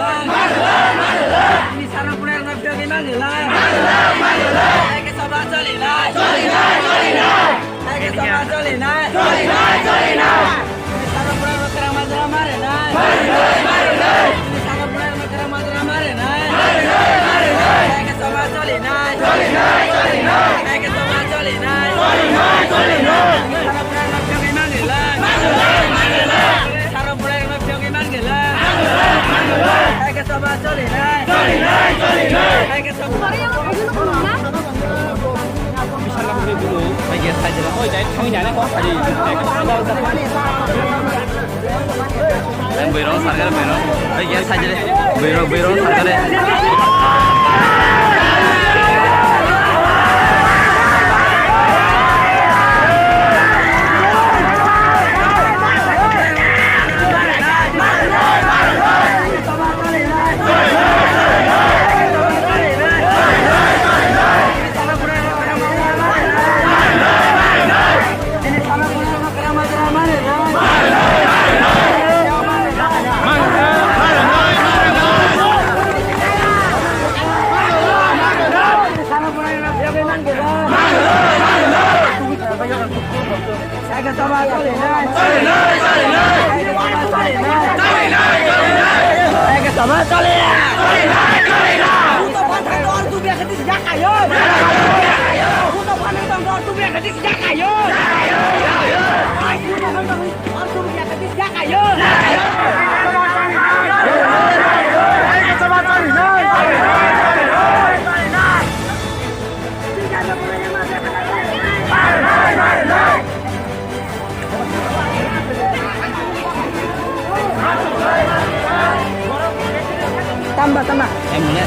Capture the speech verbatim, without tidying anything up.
Chini sara burai rokno phiyogwi manglai. Hai khe choba cholinai. Cholinai, cholinai. Hai khe choba cholinai. Cholinai, cholinai. Chini sara burai rokno kwrwng majra marinai. Marinai, marinai. Chini sara burai rokno kwrwng majra marinai. Marinai, marinai. Hai khe choba cholinai. Cholinai, cholinai. Hai khe choba cholinai. Cholinai, cholinai. Chini sara burai rokno phiyogwi manglai. Manglai, manglai. Sara burai rokno phiyogwi manglai. Hai khe choba cholinai. Cholinai, cholinai. Hai khe choba. Ang bwrwi rok sarkar bwrwi rok. Hai khe sajre. Bwrwi rok, bwrwi rok sarkar. Tamba, tamba. Em, mune.